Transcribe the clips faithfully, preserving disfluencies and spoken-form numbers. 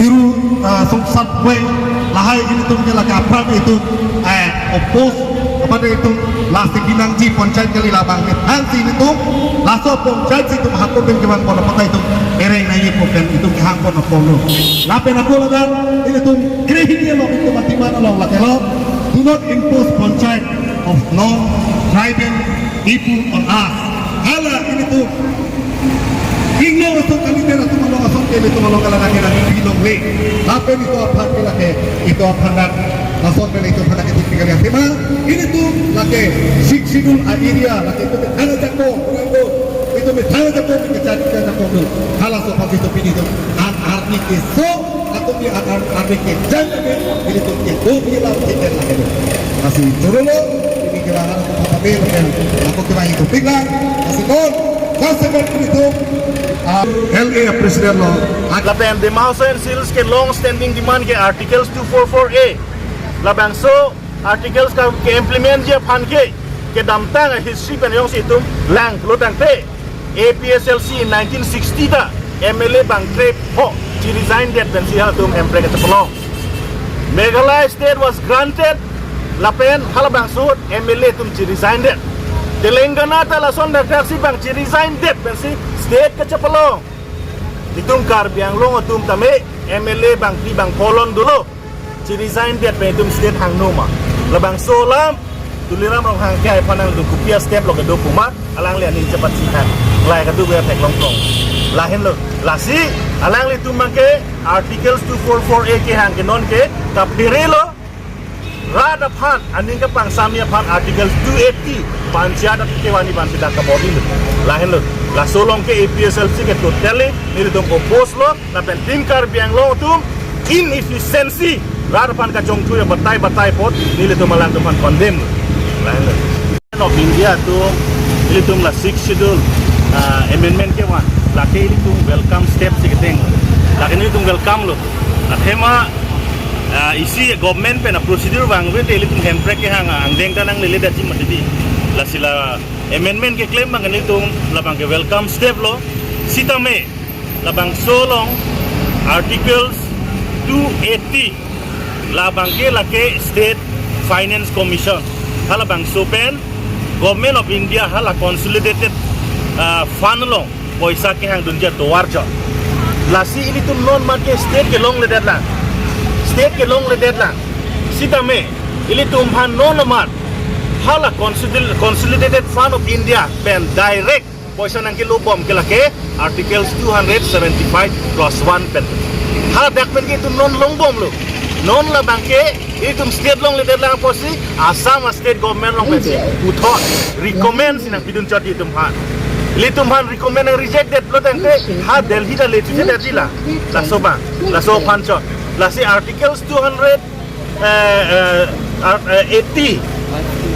Iru, ah, sungsat we lahai ilitum ke lake aphrang itum, eh, oppose, apar itum lasi binangji panchayat kali labang ke thansi ilitum laso panchayat si itum hako pen kevang pon apot itum ereng nai pu pen itum kehang pon apotlo. Lapen ako ladak ilitum krehini along itum atiman along lake lo, do not impose panchayat of non-tribal people on us. Hala ilitum inglong ason kami tera tum along ason ke ilitum along kala nake nake bilong le. Lapen ilitum aphan ke lake, ilitum aphan dak ason ke ilitum aphan ke tipikal ya tema. Ilitum lake Sixth Schedule a area lake ilitum ke thana jakong, kurang do. Ilitum ke thana jakong, ke jadi thana jakong do. Hala so pagi to pini do. An arni ke so, atau di an arni ke jang ke ilitum ke do di lam ke lake do. Masih turun lo, ini kira-kira apa apa pen, aku kira itu pikir, masih kon. Kasemet ilitum, ah, L A president lo. Lapen Dima Hasao and Hills ke long standing demand ke Articles two four four A. Labangso Articles ka ke implement ji aphan ke, kedamtang a history pen jongsi itum lang lo tangte, A P H L C in nineteen sixty ta M L A bang krepho chi resign det pensi halatum Hemprek kachepalong. Meghalaya state was granted, lapen halabangso M L A atum chi resign det. Telangana ta lason dakdaksi bang chi resign det pensi state kachepalong. Itum Karbi Anglong atum tame M L A bangphli bangpho lon dolo. Chi resign det pen itum state hangno ma? Labangso alam Tuliram Ronghang ke ai phan nangdun, kopi a step lo kedo puma, alangli aning chepachihang. Lai kadu be theklong tong. Lahenlo. Lasi alanglitum bang ke Articles two four four A kehang ke non ke kaphere lo. Rat aphan aning kapangsami aphan Articles two eighty panchayat kevangji aphan sida kabor-ilo. Lahenlo. Laso along ke A P H L C ke totally nelitum oppose lo. Lapen Team Karbi Anglong atum inefficiency, rat aphan kachongthui batai batai apot nelitum alangtum aphan condemn. Lahenlo. Of India atum ilitum la Sixth Schedule, ah, amendment kevang, lake ilitum welcome step si keteng. Lake nelitum welcome lo. Athema, ah, isi government pen a procedure vangve te ilitum Hemprek kehang angdeng ta nanglele daji mati di. Lasi la amendment keklem bang nelitum labang ke welcome step lo. Sitame labangso along Articles two eighty, labang ke lake State Finance Commission, halabangso pen Government of India hala consolidated, ah, fund along poisa kehangdunji atovar chot. Lasi ilitum non mat ke state kelongledet lang. State kelongledet lang. Sitame ilitum aphan non mat hala consolid-, Consolidated Fund of India pen direct poisa nangkelobom ke lake Articles two hundred seventy-five clause one pen. Hadak pen ke itum non longbomlo. Non labang ke itum state longledet lang apotsi Assam state government along pensi puthot recommend si nangpidun chot itum aphan. Ilitum aphan recommend nang reject detlo tangte ha Delhi ta le chuche detji la. Laso bang, laso aphan chot. Lasi Articles two hundred, eh, eh, ar-, eh, eighty,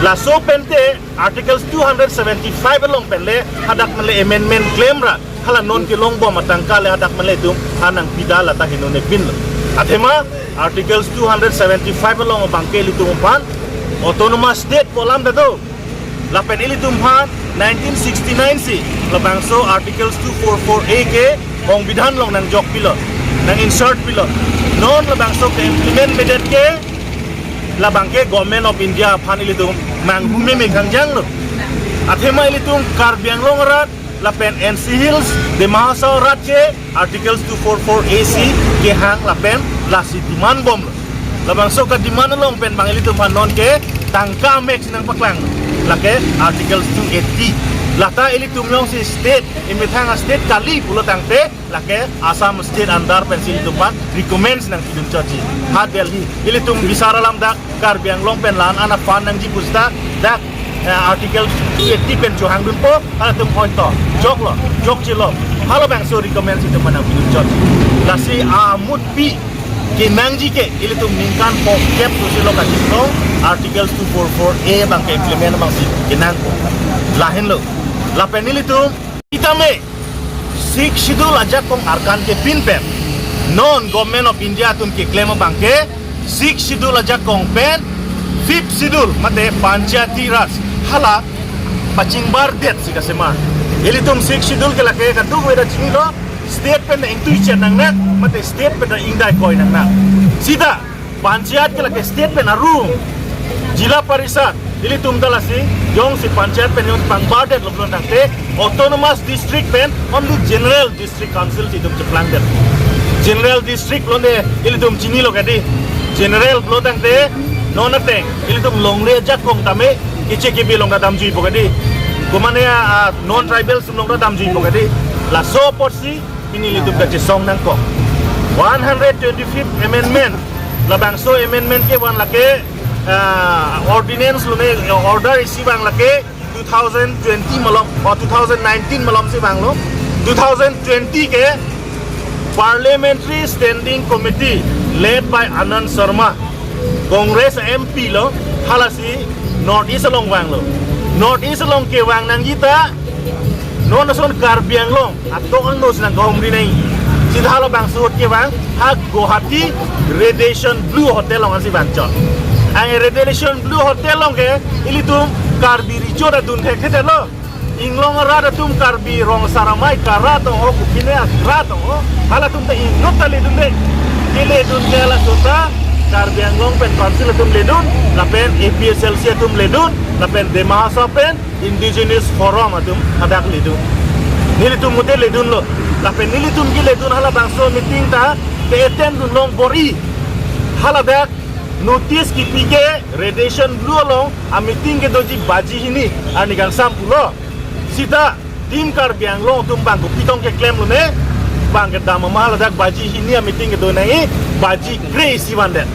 laso pen te Articles two hundred seventy-five along pen le hadak pen le amendment klem ra, hala non kelongbom atangka le hadak pen le itum aphan nangpida lata heno nepinlo. Athema Articles two hundred seventy-five along abang ke ilitum aphan autonomous state pu alam ta do. Lapen ilitum aphan nineteen sixty-nine si labangso Articles two four four A ke Songbidhan along nangjok pilo, nang insert pilo. Non labangso ke implement medet ke labang ke Government of India aphan ilitum manghume me kangjanglo. Athema ilitum Karbi Anglong arat lapen N C Hills, Dima Hasao arat ke Articles two four four A si kehang lapen lasi demand bomlo. Labangso ka demand along pen bang ilitum aphan non ke tangka mek si nangpaklang, lake Articles two eighty. Lata ilitum jongsi state, imethang a state kali pulo tangte, lake Assam state under pensi ilitum aphan recommend si nangpidun chotji. Ha Delhi, ilitum bisar alam dak Karbi Anglong pen la-an ana fund nangji pusita dak, eh, Article two eighty pen chohangdunpo, halatum hoi to joklo, jokchelo. Halabangso recommend si itum aphan nangpidun chot. Lasi amutpi kenangji ke ilitum ningkan phongkep pusi lo kachingtong Articles two four four A bang ke implement bang si kenangpo. Lahenlo. Lapen ilitum itame Sixth Schedule ajakong arkan ke pinpen non Government of India atum keklem abang ke Sixth Schedule ajakong pen Fifth Schedule mate Panchayati Raj hala pachingbardet si kasema. Ilitum Sixth Schedule ke lake kaduk veda chinilo, State pen ta ingtui chet nangnak, mate state pen ta ingdai koi nangnak. Sita panchayat ke lake state pen arum. Zila Parishad, ilitum ta lasi, jongsi panchayat pen jongsi pangbardet lo pulo tangte, autonomous district pen only general district council si itum cheplangdet. General district lo ne ilitum chinilo kadi. General lo tangte non ateng ilitum longri ajakong tame keche kebe along ta damjuipo kadi. Komane, ah, non tribal atum along ta damjuipo kadi. Laso apotsi pini ilitum kachesong nangkok. One hundred twenty-fifth amendment. Labangso amendment kevan lake, ah, ordinance lo ne, order isi vang lake two thousand twenty malom, or two thousand nineteen malomsi vanglo. Two thousand twenty ke Parliamentary Standing Committee led by Anand Sharma, Congress M P lo, halasi North East along vanglo. North East along kevang nangji ta, non ason Karbi Anglong atok angno si nangkahumri nai. Sita halabangso ahut kevang, ha Guwahati Radisson Blu Hotel along ansi vangchot. Ang Radisson Blu Hotel along ke ilitum Karbi Recho ta dun thekthedetlo. Inglong arat atum, Karbi Rong Saramai karat ho, Kuphine arat ho, halatum ta inut ta ledunde. Keledun ke hala sota Karbi Anglong pen council atum ledun, lapen A P H L C atum ledun, lapen Dima Hasao pen Indigenous Forum atum hadak ledun. Nelitum mute ledunlo. Lapen nelitum keledun halabangso meeting ta ke-attend dunlong bor-i. Haladak notice kipi ke Radisson Blu along a-meeting kedoji baji hini arni kangsam pulo. Sita Team Karbi Anglong atum bang kopi tong keklemlo ne, bang kedam amat haladak baji hini a-meeting kedo nangji, baji kre-isi vandet.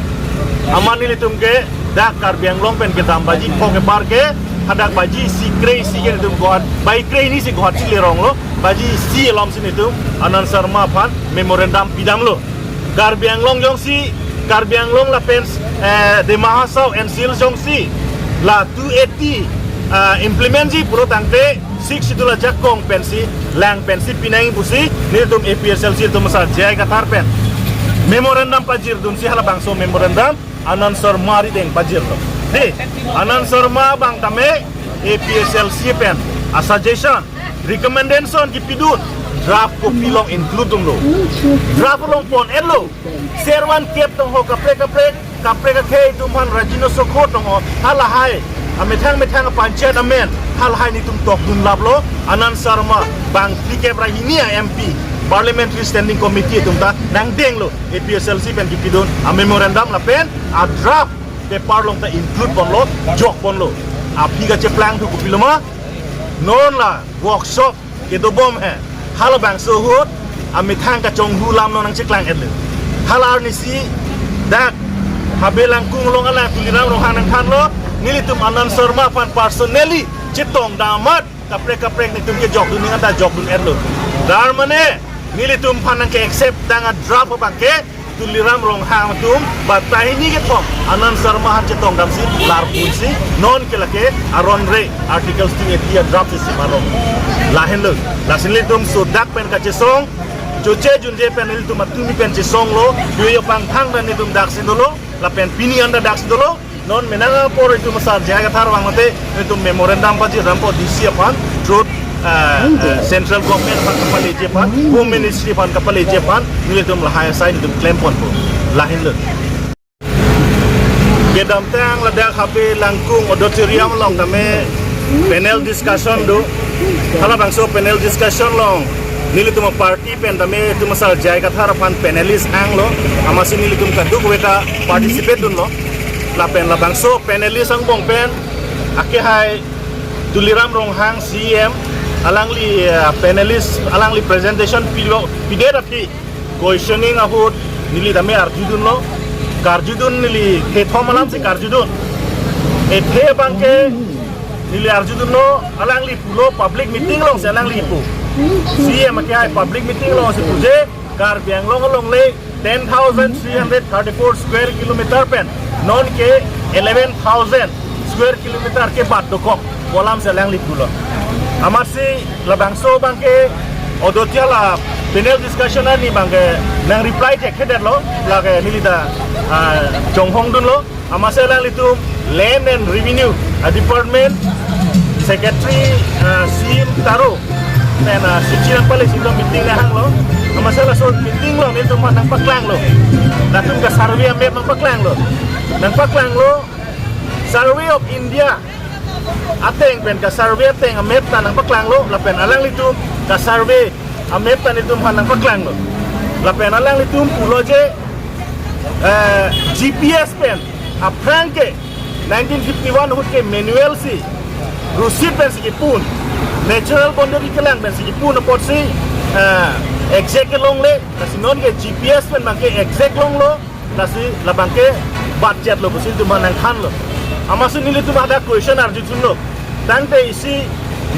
Amat nelitum ke dak Karbi Anglong pen kedam baji pho kepar ke, hadak baji isi kre-isi ke nelitum Guwahati, baji kre-hini si Guwahati leronglo, baji isi alom si nelitum Anand Sharma aphan memorandum pidamlo. Karbi Anglong jongsi, Karbi Anglong lapen, eh, Dima Hasao N C Hills jongsi la two eighty, ah, implement ji pulo tangte, Sixth Schedule ajakong pensi, lang pensi pinangji pusi nelitum A P H L C atum asar J I Kathar pen memorandum pajirdunsi halabangso memorandum Anand Sharma arideng pajirlo. Dei, Anand Sharma abang tame A P H L C pen a-suggestion, recommendation kipidun, draft copy along include dunlo. Draft along pon-etlo. Servan kep tong ho kaprek kaprek, kaprek akhei atum aphan rajino sokho tong ho, halahai amethang methang panchayat amen, halahai nelitum tokdun laplo. Anand Sharma bang phlikep ra hini a-M P, Parliamentary Standing Committee atum ta nangdenglo, A P H L C pen kipidun a-memorandum lapen a-draft paper along ta include ponlo, jok ponlo. Aphi kacheplangthu kopiloma, non la workshop kedobom he. Halabangso ahut amethang kachonghu alam non nangcheklang-etlo. Hala arnisi dak Habe Langkung along alang Tuliram Ronghang nangthanlo, nelitum Anand Sharma aphan personally chetongdam amat kaprek kaprek nelitum kejokdun ning anta jokdun-etlo. Dar mane nelitum aphan nangke-accept dang a-draft abang ke Tuliram Ronghang atum batai hini kethom Anand Sharma aphan chetongdamsi larpunsi non ke lake aron re Article two eighty a-draft si simarong. Lahenlo. Lasi nelitum sodak pen kachesong, choche junje pen nelitum atumi pen chesonglo, yo yo pangthang dan nelitum daksi dolo, lapen pini anta daksi dolo. Non menang apor itum asar J I Kathar vang mate itum memorandum pajirdampo D C aphan, through, eh, eh, central government aphan kapaleji aphan, Home Ministry aphan kapaleji aphan, nelitum lahai asai nelitum klemponpo. Lahenlo. Kedamtang ladak Habe Langkung auditorium along tame panel discussion do. Halabangso panel discussion along nelitum aparty pen tame itum asar J I Kathar aphan panelist anglo, amatsi nelitum kadokave ta participate dunlo. Lapen labangso panelist angbong pen akehai Tuliram Ronghang C E M, alangli, eh, panelist, alangli presentation pido, pidet aphi questioning ahut neli tame arjudunlo, karjudun neli thethom alamsi karjudun. Ethe abangke neli arjudunlo, alangli pulo public meeting alongsi alangli pu. C E M akehai public meeting alongsi pu je, Karbi Anglong along le ten thousand three hundred thirty-four square kilometer pen non ke eleven thousand square kilometer ke bat dokok pu alamsi alangli pulo. Amatsi labangso abangke auditorium la panel discussion arni abangke nang reply thekthedetlo, lake neli ta, ah, chonghong dunlo. Amatsi alanglitum Land and Revenue, ah, Department Secretary, ah, C M Taro, Pen, ah, suchi nangpale si do meeting nanghanglo. Amatsi laso meeting along nelitum aphan nangpaklanglo. Latum ke survey a-map nangpaklanglo. Nangpaklanglo. Survey of India ateng pen ke survey ateng a-map ta nangpaklanglo. Lapen alanglitum ke survey a-map ta nelitum aphan nangpaklanglo. Lapen alanglitum pulo je, eh, G P S pen aphrang ke nineteen fifty-one ahut ke manual si, rusit pensi kipun, natural boundary kelang pensi kipun apotsi, eh, exact ke longle. Lasi non ke G P S pen abangke exact longlo. Lasi labangke bat chetlo pusi nelitum aphan nangthanlo. Amatsi nelitum hadak question arjuthulo. Tangte isi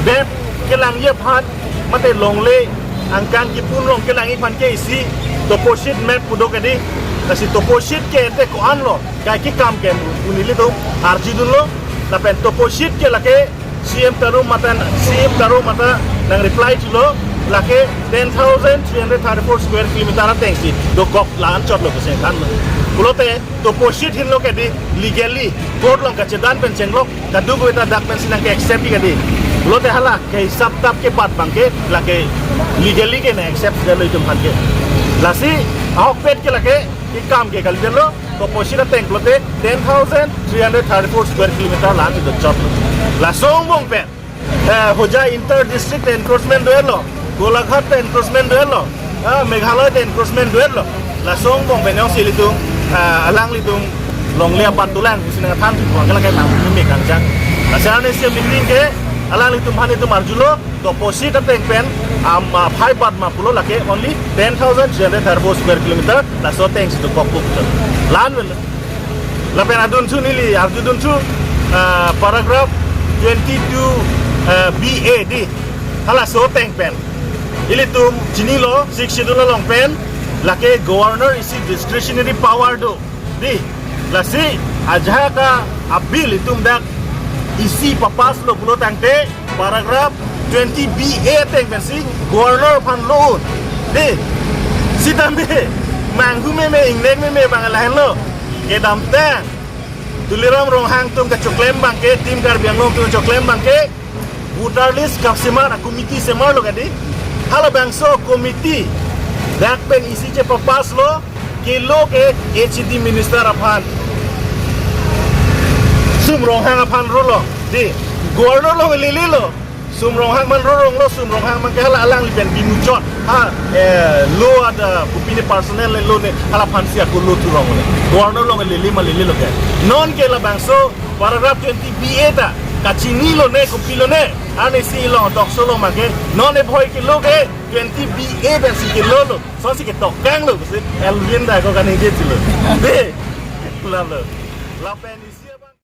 map kelangji aphan mate longle, angkang kipun along kelangji aphan ke isi topo sheet map pu do kedi. Lasi topo sheet ke ante ko-anlo, kaike kam ke pu nelitum arjudunlo. Lapen topo sheet ke lake C M Taro mate, C M Taro mate nang-reply thulo, lake ten thousand three hundred thirty-four square kilometer atengsi dokok, la-an chotlo pusi nangthanlo. Pulote topo sheet henlo kedi, legally court along kachedan pen chenglok, kadokave ta dak pensi nangke-accept kedi. Pulote hala ke hisap tap ke bat abangke lake legally ke nang-accept detlo itum aphan ke. Lasi ahokpet ke lake ke kam ke kalidetlo, topo sheet ateng pulote ten thousand three hundred thirty-four square kilometer la-ansi dochotlo. Laso angbong pen, eh, Hojai inter district encroachment do-etlo, Golaghat encroachment do-etlo, ah, Meghalaya encroachment do-etlo. Laso angbong pen jongsi ilitum, ah, alanglitum longle abat dolang pusi nangthan thu abangke lake nang meme kangchang. Lasi arnisi meeting ke alanglitum aphan itum arjulo, topo sheet ateng pen, am, ah, phai bat ma pulo, lake only ten thousand three hundred thirty-four square kilometer laso atengsi dokok pu. La-an vel. Lapen adunthu neli arjudun thu, ah, paragraph twenty-two, ah, B A di. Halaso ateng pen ilitum chinilo, Sixth Schedule along pen lake governor isi discretionary power do, di. Lasi ajahak a-bill itum dak isi papasslo pulo tangte paragraph twenty B A ateng pensi governor aphan lo-un, di. Sitame manghu meme, ingnek meme abang lahenlo. Kedamtang Tuliram Ronghang atum kachoklem abangke, Team Karbi Anglong atum choklem abangke, voter list kapsemat a-committee semarlo kedi. Halabangso committee dak pen isi chepapasslo, kelo ke H A D minister aphan, Sum Ronghang aphan rolo, di. Governor along lelelo. Sum Ronghang man roronglo, Sum Ronghang man ke hala alangli pen bimuchot. Ha, eh, lo ada kopine personal lo ne, hala aphansi ako lo thurong ne. Governor along lele ma lelelo ke. Non ke labangso paragraph twenty B A ta kachinilo ne, kopilo ne. Arnisi along tokso lo ma ke. Non e bhoi kelo ke twenty B A pensi kelolo. Sonsi ketokanglo pusi Elwin Dako kaningje thulo. Di. Lalo. Lapen isi abang